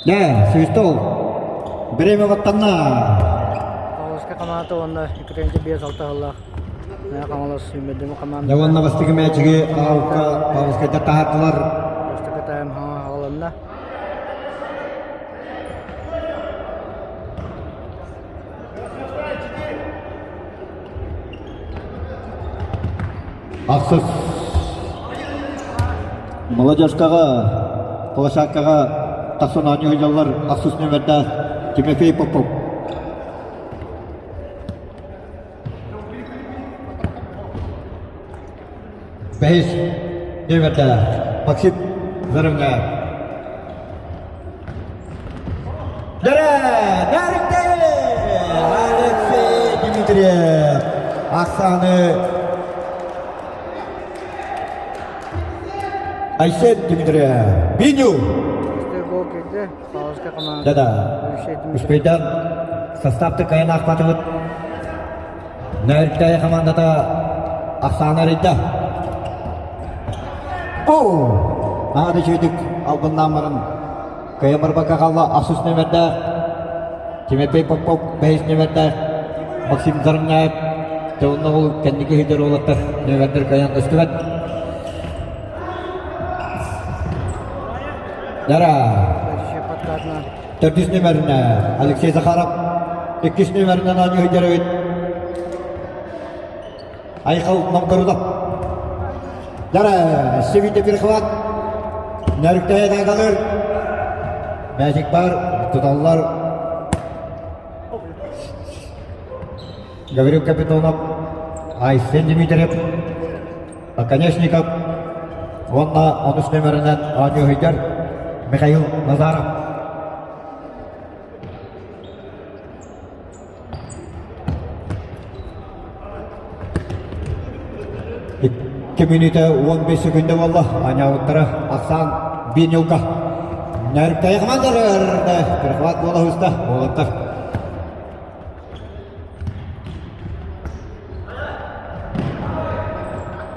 Дьэ, свистол. Время баттанна. Павловскай хамаата уонна 2-5-6 сыллаах Мэҥэ Хаҥалас сүүмэрдэммит хамаандата. Дьэ уонна бастакы мээчиги Аалка Павловскайдар таһаардылар. Бастакы тайм хааланна. Ахсыс Молодежкаҕа площадкаҕа тахсан оонньуу сылдьаллар ахсыс нүөмэрдээх Тимофей Попов. Бэһис нүөмэрдээх Максим Заровняев. Алексей Дмитриев Оксаны Айсен Дмитриев Биню Да-да. Успейдан составты кайын ахпатыбыт. Нөртэй командата Оксана арыйда. О! Наада үчүгүйдүк албыннаан баран кыайан барбакка хаалла ахсыс нүөмэрдээх Тимофей Попов бэһис нүөмэрдээх Максим Заровняев дьэ онно ол кэнники сылдьар уолаттар нүөмэрдэр кыайан көстүбэт. Дара төрдүс нүөмэринэ Алексей Захаров иккис нүөмэринэн оонньуу сылдьар эбит Айхал Новгородов. Дара, Севинде перехват. Нөрүктэйэ дагалыр. Мәжик бар, туталлар. Гаврил Капитонов, Айсен Дмитриев, Оконечников уонна онус нөмеринэн оонньуу Михаил Назаров. Икки мүнүүтэ 15 секунда буолла. Аанньаабыттара ахсаан биир ньулка. Нөрүктэйэ командалар перехват буола сыста. Уолаттар.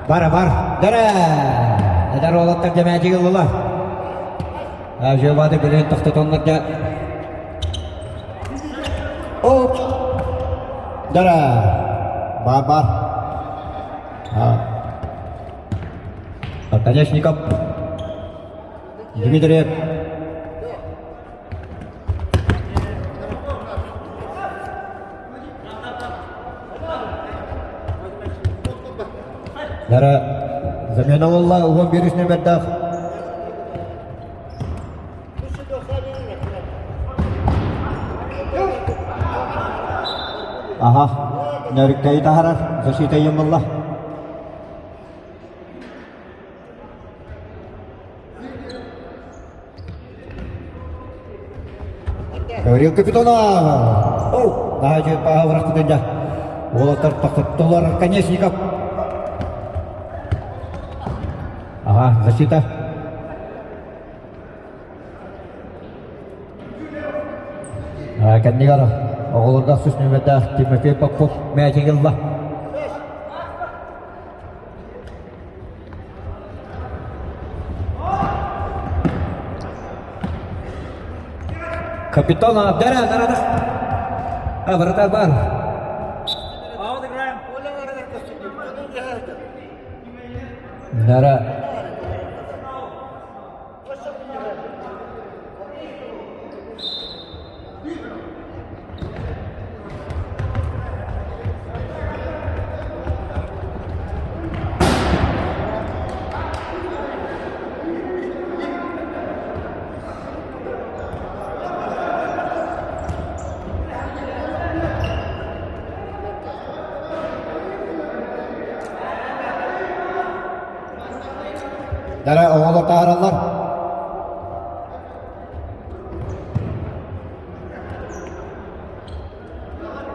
Бар бар. Дара! Эдэр уолаттар дэмээчик ыллылар. Жобады билен тохтотоннор дьэ Оп! Дара! Бар-бар. Оконечников. Дмитриев. Дара замена болла 11 нөмердаах. Аха, нөрүктэйи таһарар, защита йымылла. Гаврил Капитонов! Оу, наһаа үчүгэй пааһа бырахпытын дьэ. Уолаттар тохтоттулар Конечников. Ага, защита. Кэннигэр оҕолорго ахсыс нүөмэрдээх Тимофей Попов мээчик ылла. Капитан Дара, дара, дара. А, вратарь бар. Дара. Дара оҕолор таһаараллар.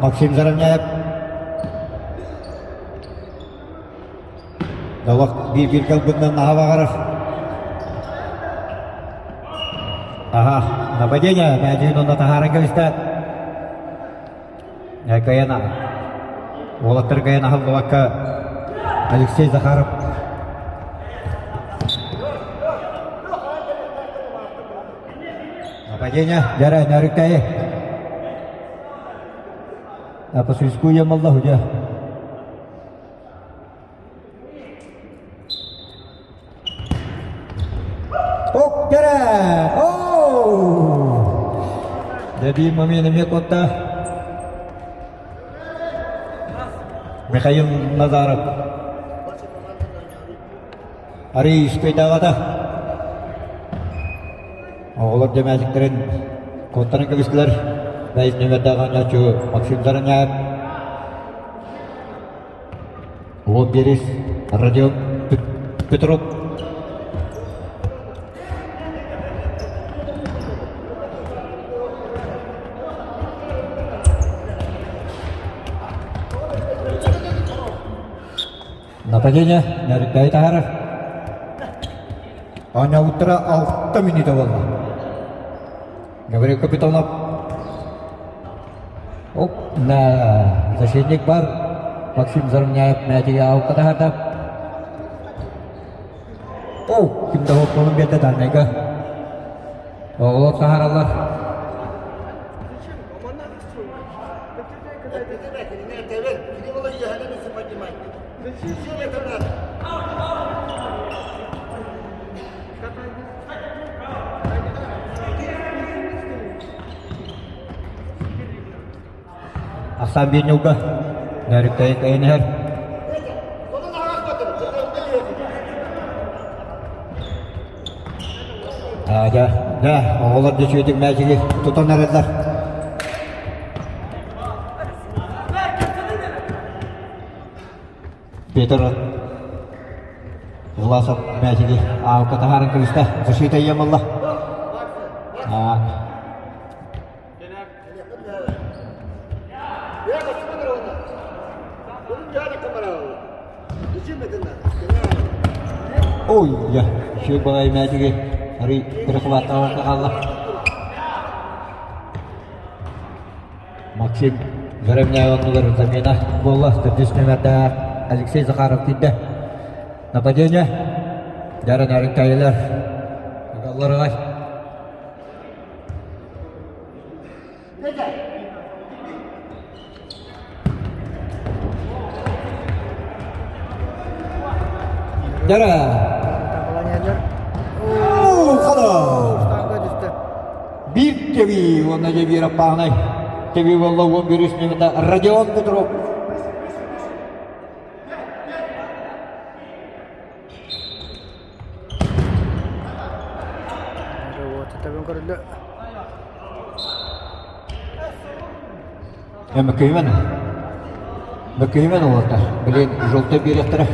Максим Заровняев Долох биир-биир кэлбитинэн наһаа баҕарар. Аха, нападение, мээчигин онно таһааран кэбистэ. Кыайан уолаттар кыайан аһыллыбакка Алексей Захаров Нападение, дьара нөрүктэйи. Апасуйскую ямалла худя. Оккера! Оу! Дәби момент эмиэ куотта. Михаил Назаров. Арый үспүйдааҕата. Оҕолор дэмээчиктэрин куоттаран кэбистилэр. Бэйс нүмердээх оонньооччу Максим Зараняев. Уол биэрис Родион Петров. Нападение Нөрүккэй таһаарар. Оонньообуттара алта мүнүүтэ буолла. Гаврил Капитонов. Оп, на защитник бар. Максим Заровняев мээчиги аукка таһаарда. О, ким да хоппонун биэрдэ дальнайга. Оҕолор таһаараллар. Ахсаан биир ньуга Нөрүктэйи кыайан иһэр. Да, да, оҕолор да үчүгэйдик мээчиги тутан эрэллэр. Петр Власов мээчиги аалка таһааран кэбистэ. Защита ыйамылла. Ой, я, еще баҕайы мээчиги арый перехваттаабакка хаалла. Максим Заровняев оннугар замена буолла. Төрдүс нүмердээх Алексей Захаров киирдэ. Нападение. Дарын Арынкайылар. Ыгаллар Дара. Биир тэбии уонна дьэ биир аппаанай тэбии буолла 11 минута Родион Петров. Мөккүйүмэн Мөккүйүмэн уолаттар билин желтый биэриэхтэрэ.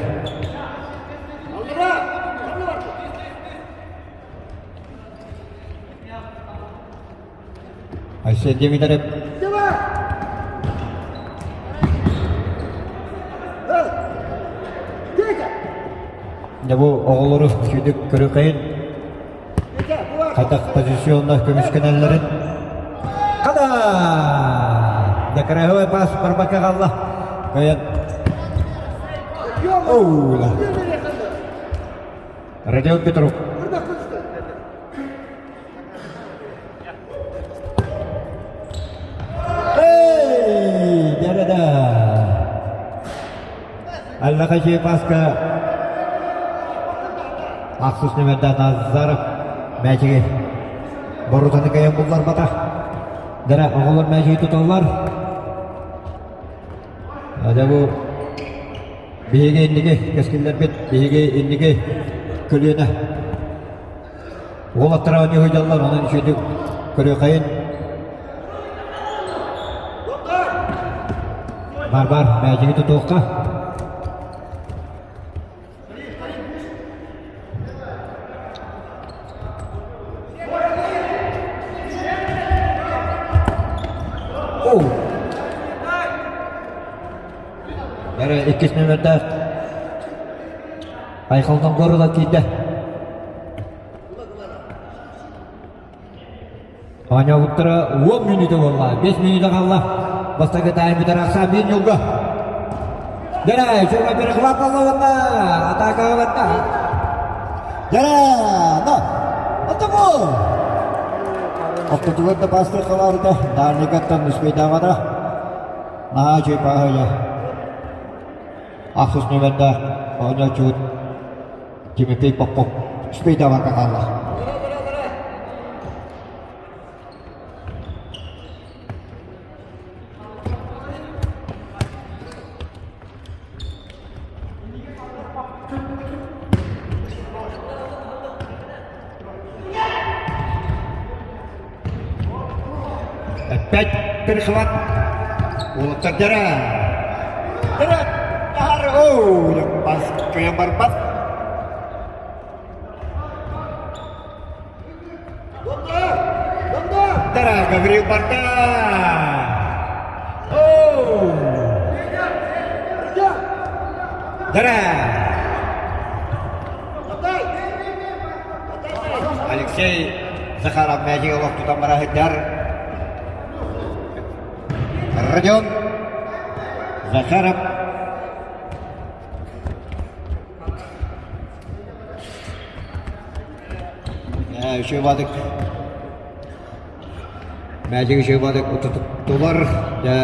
Айсен Демидов Дьэ бу оҕолору үчүгдүк көрүкэйин хайдах позиционно көмүскэнэллэрин Хада! Декараховай пас барбакка хаалла. Кайан. Оула. Родион Петров. Эй, да-да-да. Аллахачи паска Ахсыс нөмердә Назаров мээчиги борутаны кыайан булларбата. Дара оҕолор мээчиги туталлар. Дьэ бу биһиги инники кэскиллэрбит, биһиги инники көлүөнэ Уолаттара оонньуу сылдьаллар, онон үчүгэйдик көрүөххэйин. Бар-бар, мээчиги тутуохха. Оу! Бары иккис нүмердээх Айхалтан горула киирдэ. Оонньообуттара 10 мүнүүтэ буолла. 5 мүнүүтэ хаалла. Бастакы тайм бүтэр ахсаан биир ньулга. Дэрэ, чуга перехват алла Атакаҕа барда. Дэрэ, на! Атаку! ортотугар да паастык халаарыта, дальнигаттан успейдаабата. Наһаа үчүгэй пааһыйа. Ахсыс нүөмэрдээх оонньооччубут Тимофей Попов успейдаабакка хаалла. Опять перехват. Уолаттар дьара. Дьара! Оу, пас кыайан барбат. Дара, Гаврил барда! Оу! Дара! Алексей Захаров мээчиги олох тутан бара сылдьар. Родион Захаров Үчүгэй баадык мээчиги үчүгэй баадык утутулар дьэ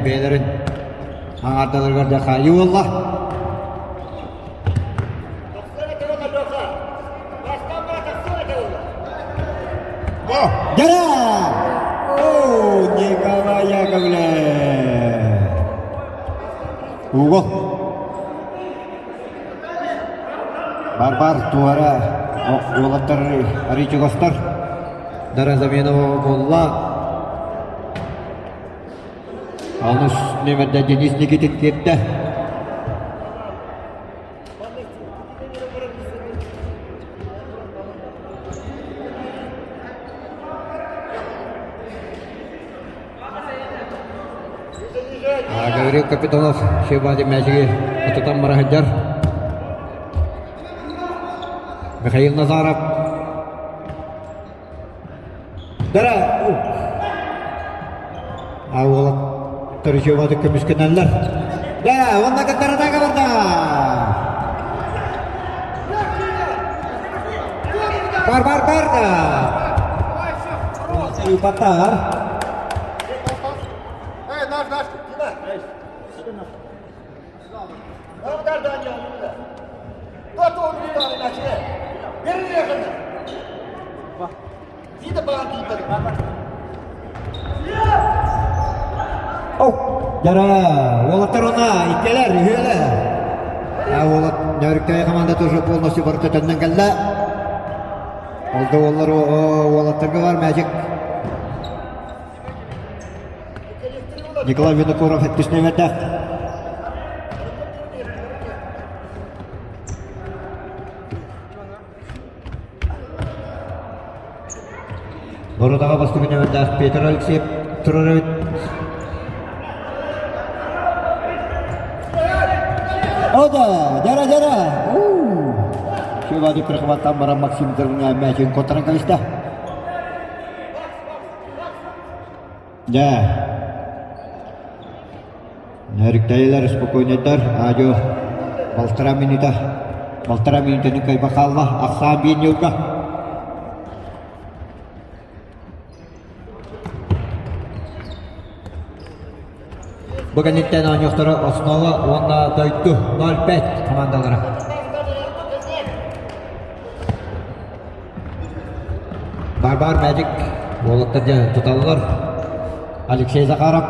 бэйэлэрин аҥаардаларыгар дьэ хаайыы буолла. Дьара! О, Николай Яковлев! Уго! Бар-бар туора уолаттар арыычыгастар Дара Заменова буолла. Онус нүөмэрдэ Денис Никитин киирдэ. Гаврил Капитонов Шибади мээчиги тутан бара сылдьар. Михаил Назаров Дара А уолаттар үчүгэй көмүскэнэллэр. Да, уонна кытарата барда. Бар бар бар да. Упатар. Дара, уолаттар она, иккилэр, үһүөлэр. А уолат Нөрүктэй команда тоже полностью барыта төннөн кэллэ. Ол да уоллар уолаттарга бар мээчик. Николай Винокуров эттис нүөмэрдээх. Борудаҕа бастакы нүөмэрдээх Петр Алексеев турар эбит. Ода, дьара дьара! Шевади прихваттан баран Максим Дырня мээчигин куоттаран кэбистэ. Дьэ, Нөрүктэйлэр спокойнайдар, аадьо балтараа минута, балтараа минутаны кыайба хаалла, ахсаан биир ньылга. Бу кэнниттэн оонньуохтара Основа уонна Дойду 0-5 командалара. Барбар Magic уолаттар дьэ туталлар. Алексей Захаров.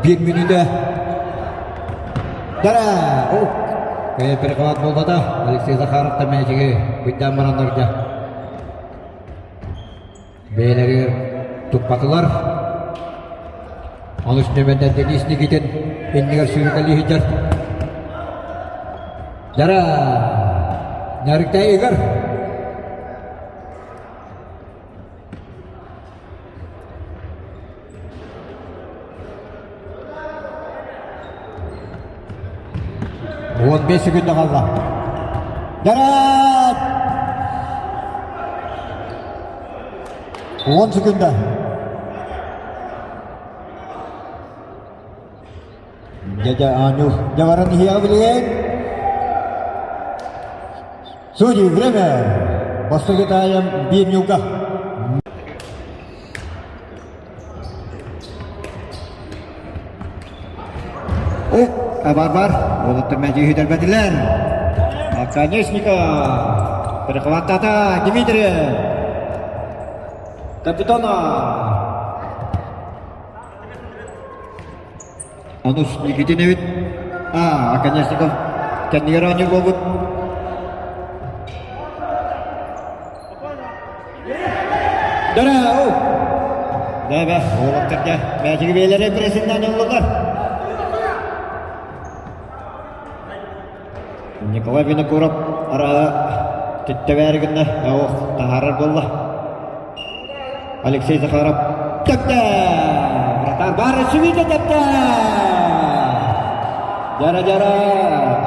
Биир мүнүүтэ. Дара! О! Перехват буолбата. Алексей Захаров та мээчиги быйдаан бараннар дьэ. Бэйэлэригэр туппатылар. Онус нүөмэрдэн Денис Никитин иннигэр сүүрүкэлии сылдьар. Дара! Нярыктай Игорь! 15 секунда қалды. Жарат! 10 секунда. Дядя Аню, дьэ баран иһиэҕэ билигин. Судьи, время! Бастакы таайым биир ньуга. О, бар бар. Уолаттар мээчиги сүтэрбэтилэр. Оконечников. Перехваттата Дмитриев. Капитана. Онус Никитин эбит. А, Оконечников кэннигэр оонньуур буолбут. Дара, о! Да, да, уолаттар дьэ, мээчиги бэйэлэрэ прессиннээн ыллылар. Николай Винокуров араа түттэ гынна, ох, таһаарар буолла. Алексей Захаров тэптэ! Вратарь баар сүбүтэ тэптэ! Дьара-дьара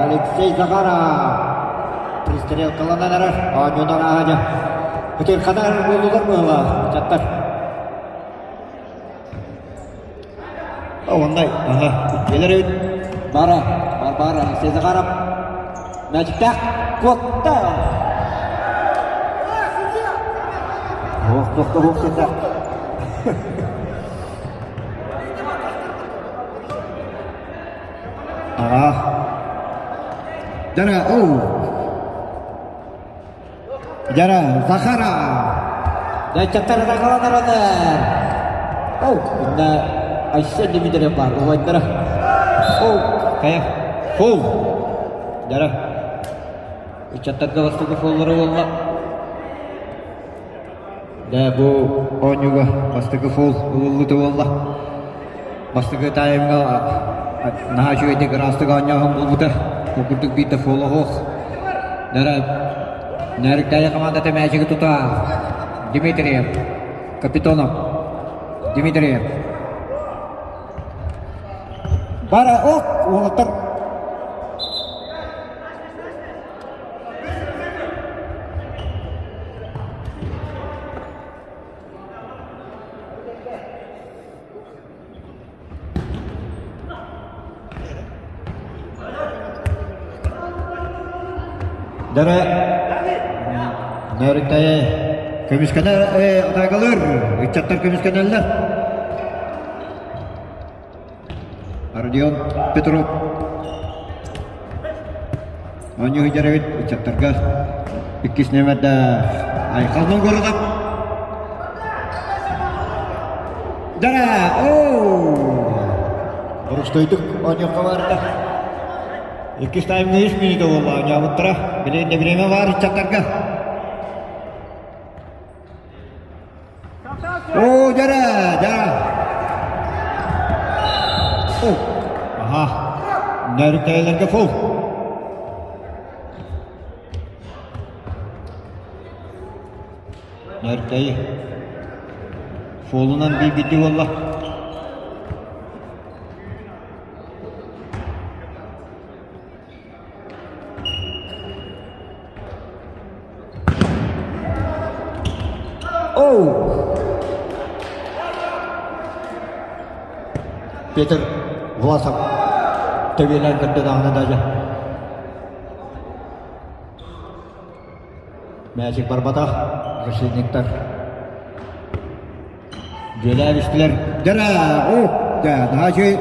Алексей Захаров пристрелкаланан эрэр оонньуунар ааһа Ытырханар буоллулар быһыылаах ыччаттар. Оннай, аха, иккилэр эбит. Бара, бар бар Алексей Захаров. Мээчиктээх куотта. Ох, тохто, ох, тохто. Ага. Дара, оу. Дьара, Захара! Дьаччаттар атакаланаралар! Оу, инна Айсен Дмитриев бар, убайдара. Оу, хайа, фол! Дьара, ыччаттарга бастакы фоллара буолла. Да, бу оонньууга бастакы фол ылыллыта буолла. Бастакы таймҥа наһаа үчүгэйдик ыраастык оонньооһун буолбута. Ол курдук биирдэ фола суох. Дара Нөөрүктээйи хамаандата мээчиги тута Дмитриев, Капитонов, Дмитриев. Бара, ок, уолаттар Дара Нөөрүктэйэ көмүскэнэ атаакалыыр ыччаттар көмүскэнэллэр. Родион Петров оонньуу сылдьар эбит ыччаттарга иккис нүөмэрдээх Айхал Новгородов Дара! Оо! Боростуойдук оонньуохха баарда. Иккис таймҥа үс мүнүүтэ буолла оонньообуттара. Билигин да бириэмэ баар ыччаттарга. Оо, дьара, дьара. О, аха. Нөрүктэйлэргэ фол. Нөрүктэйи. Фолунан биир буолла. Оу! Петр Власов төбүөлээн көрдө даҕаны даже. Мээчик барбатах защитниктар. Дьүөлээбистилэр. Дьара! О! Дьэ, наһаа үчүгэй.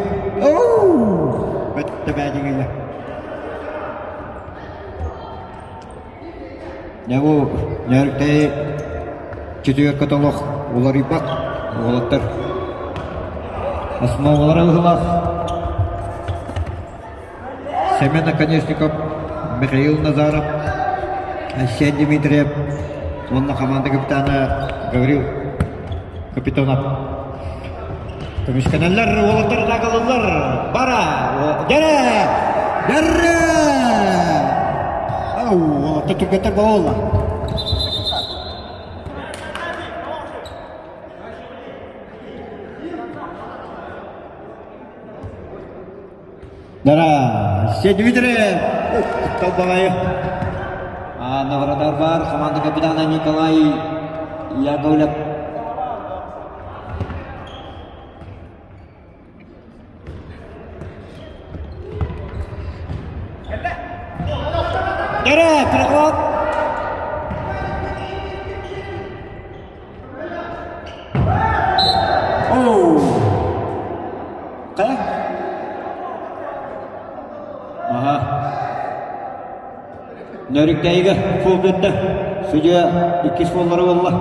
Оу! Бэттэ бээдиҥилэ. Дьэ бу Нөөрүктэйи четверка толох уларыйбат уолаттар. Основалара быһылаах. Семен Оконешников, Михаил Назаров, Айсен Дмитриев уонна хамаанда капитана Гаврил Капитонов. Көмүскэнэллэр, уолаттар атаакалыыллар. Бара! Дьэрэ! Дьэрэ! Ау, уолаттар түргэттэр буолла. Дара, Дмитрий, куттал баҕайы. Наградар бар, команда капитана Николай Яковлев. Дара, перехват. Нөрүктэйигэ фол биэрдэ. Судья иккис фоллары буолла.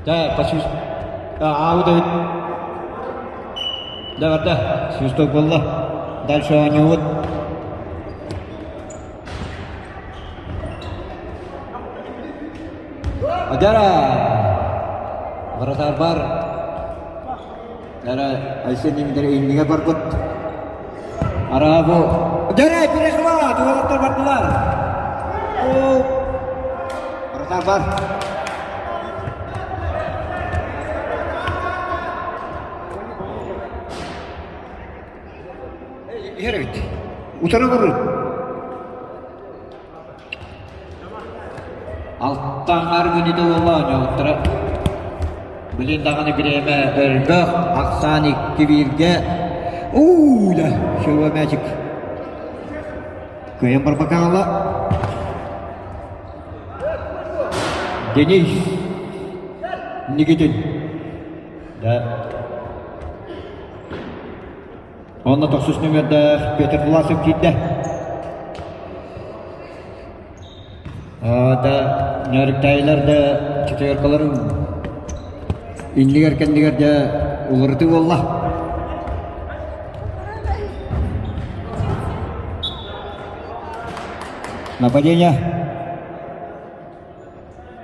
Да, почувствовал. Аут Да, да, свисток буолла. Дальше оонньуубут. Адара! Вратарь бар. Дара Айсен Дмитриевич иннигэ барбыт. Арабу. Дара, перехват! Уолаттар бардылар. О, вратарь бар. Иһэр эбит. Утары көрөр. Алтаҥар мүнүүтэ буолла оонньообуттара. Билин даҕаны бириэмэ өлбөх, ахсаан икки бииргэ. Уу да, шөбө мээчик. Кыайан барбакка хаалла. Денис Никитин. Да. Онно тохсус нүмердээх Петр Власов киирдэ. Да, нөрүктээйилэр да четверкаларын иннигэр-кэннигэр дьэ уларытыы буолла. Нападение.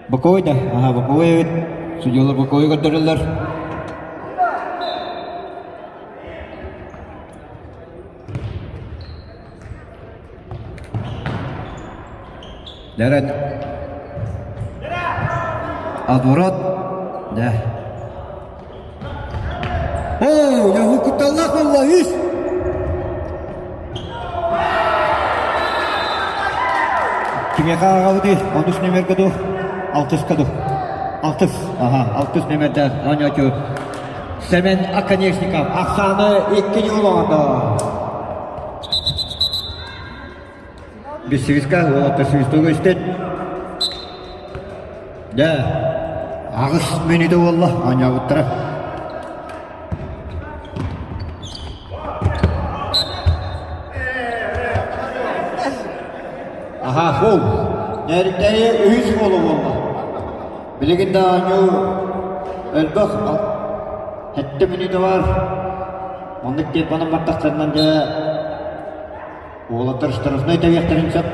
Боковой да? Ага, боковой эбит. Судьялар боковой көрдөрөллөр. Дәрәт. Отворот. Да. О, я кутталлах буолла үс. Кимиэхэ ааҕабытый? Онус нүмергэ дуу? Алтыска дуу? Алтыс. Аха, алтыс нүмердээх оонньоочу Семен Оконешников ахсааны икки ньуул оҥордо. Бессивиска уолаттар свистогу истит. Дьэ, аҕыс мүнүүтэ буолла оонньообуттара. Аха, фол. Нэриктэйи үһүс фолу буолла. Билигин да оонньуу элбэх сэттэ мүнүүтэ бар. Оннук тиэппанан бардахтарынан дьэ Уолаттар штрафной тэбиэхтэрин сөп.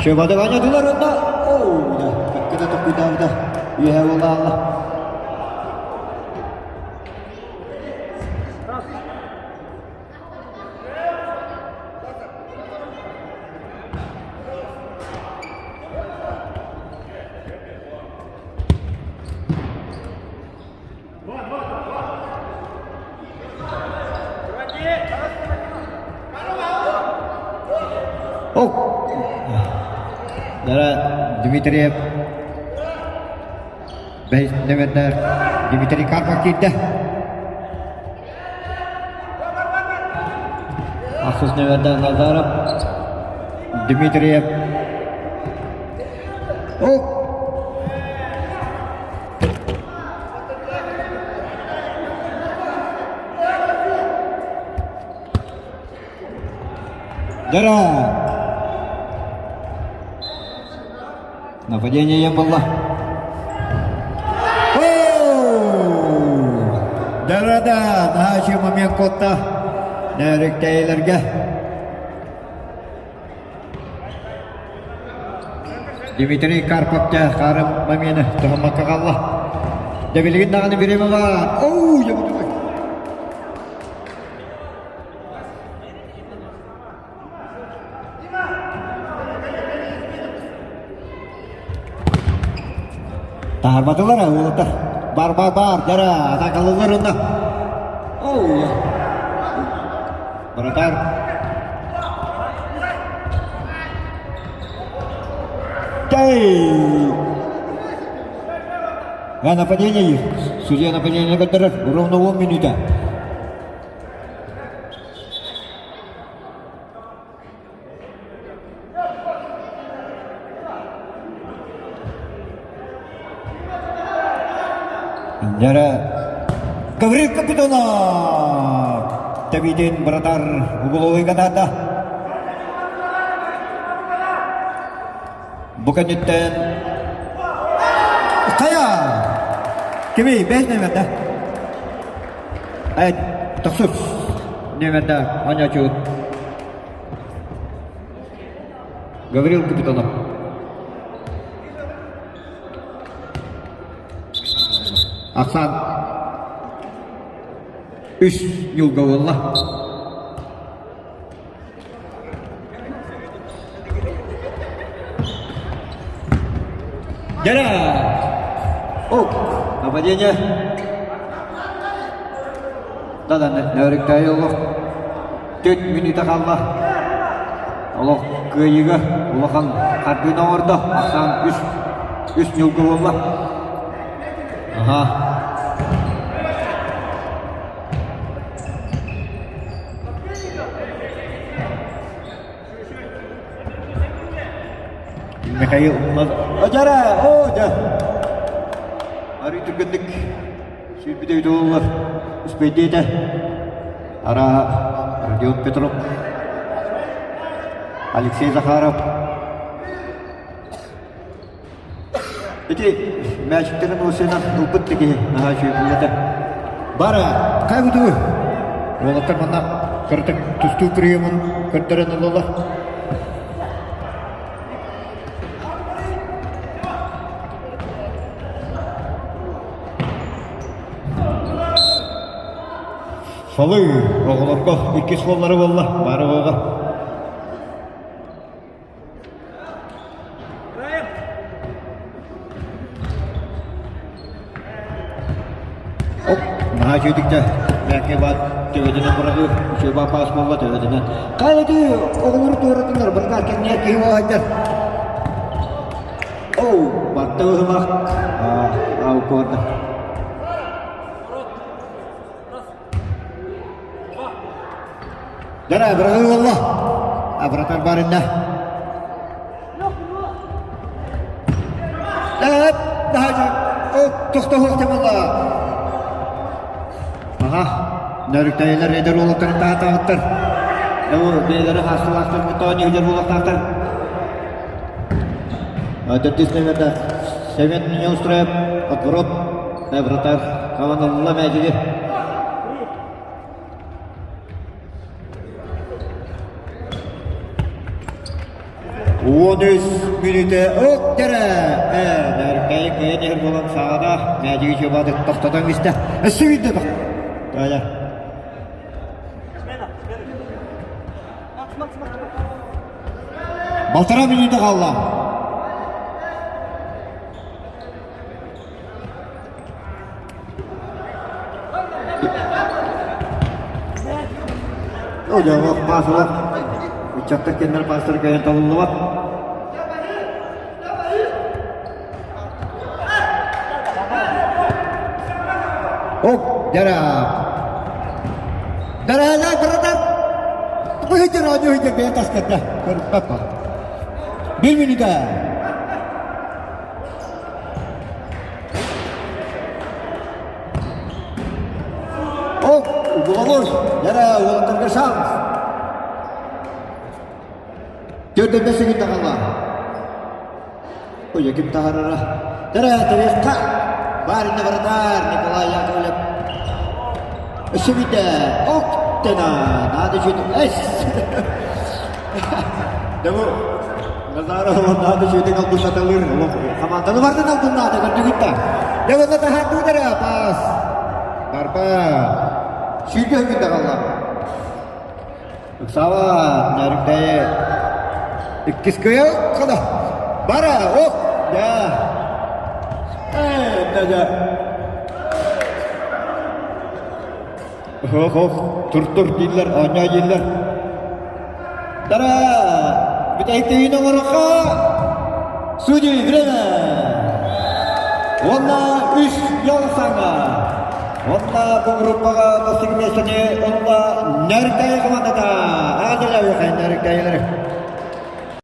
Шөбады оонньотулар уонна оу да кэккэ да токуйдаабыта үөһэ буолла Дара Дмитриев бэһис нөмердээх Дмитрий Карпов киирдэ. Ахсыс нөмердээх Назаров Дмитриев. О! Дара! Нападение было. Дарада, наһаа момент куотта. Нөрүктэйлерге. Дмитрий Карпов дьэ хаарым момена туһаммакка хаалла. Дьэ билигин даҕаны бириэмэ баар. Оу, дьэ бу Таһаарбатылар уолаттар. Бар, бар, бар, дара, атакалылар онно. Оу. Вратарь. Кей! А нападение, судья нападение көрдөрөр, ровно 10 минута. Дьэрэ Гаврил Капитонов тэбиитин быратар угловойга таата. Бу кэнниттэн Хайа! Кими? Бэс нөмердэ. Э, тохсус нөмердэ оонньоочу Гаврил Капитонов. Ахсаан үс ньулга буолла. Дьара! О, нападение. Да-да, нөрүктэйи олох Төрт мүнүүтэ хаалла. Олох кыайыыга улахан хардыыны оҥордо. Ахсаан үс, үс ньулга буолла. Аха. Михаил Ажара, о, дьэ. Арый түргэнник сүүрбүтэ үтү Успейдиэтэ. Арааһа, Родион Петров, Алексей Захаров. Ити мээчиктэрин уосуйунан ылбыт да киһи наһаа үчүгэй этэ. Бара, хай бутугу. Уолаттар манна кыратык тустуу приемун көрдөрөн ыллылар. Салыы оҕолорго иккис суоллары буолла, бары оҕо. Оп, наһаа үчүгдүк да мээккэ баат төбөтүнэн быраҕыы, үчүгэй баа паас буолла төбөтүнэн. Хайа оҕолору туоратыннар, бырдаа кэнниэр киһи буолайдар. Оу, батта быһылах. Аа, укуорда. Дара, быраҕыы буолла. Абыратар барында. Тохтоһуох буолла. Аха, нөрүктэйлэр эдэр уолаттарын таатаҕыттар. Ол бэйэлэрэ хаастылаахтар мутаан иһдэр буолуохтаахтар. Төрдүс нөмерде Семен Неустроев отворот вратарь хабан мээчиги. 13 мүнүүтэ өттөрө Нөркэй кыйан иһэр буолан саҕана мээчиги чубаатык тохтотон истэ. Өссө биирдэ тох. Балтараа мүнүүтэ хаалла. Олох паасылар ыччаттар кэннэр паастар кэлэн талыллыбат. Оп, дара. Дараана братан. Быһыйдыр оонньуу бэйэ таската. Көрүппэт бар. Bir минута. Оп, угловой. Дара, уолаттарга шанс. Төрдөрдө сүгүн тахалла. Ой, ким таһарара. Дара, тэбиэххэ. Баарынна баратар Николай Яковлев. Өссө биирдэ. Октена. Наада үчүн. Эс. Дабы Назаров наада үчүгэй албын саталыр. Хамаанданы бардын албын наада көрдүгүт да. Дабы таһаардуудара пас. Барба. Сүүрбэ күн даҕалла. Ыксаабат, нөрүктэйи. Иккис кыйыл қана. Бара, ок, да. Э, да, да. Ох, тур-тур дииллэр, оонньоо дииллэр. Дара, бүтэһиктиин оҥорохха судьи время! Уонна үс ял саҥа. Уонна бу группаҕа бастакы миэстэни ылла Нөркэй командата. Аадылаабыхай Нөркэйлэр.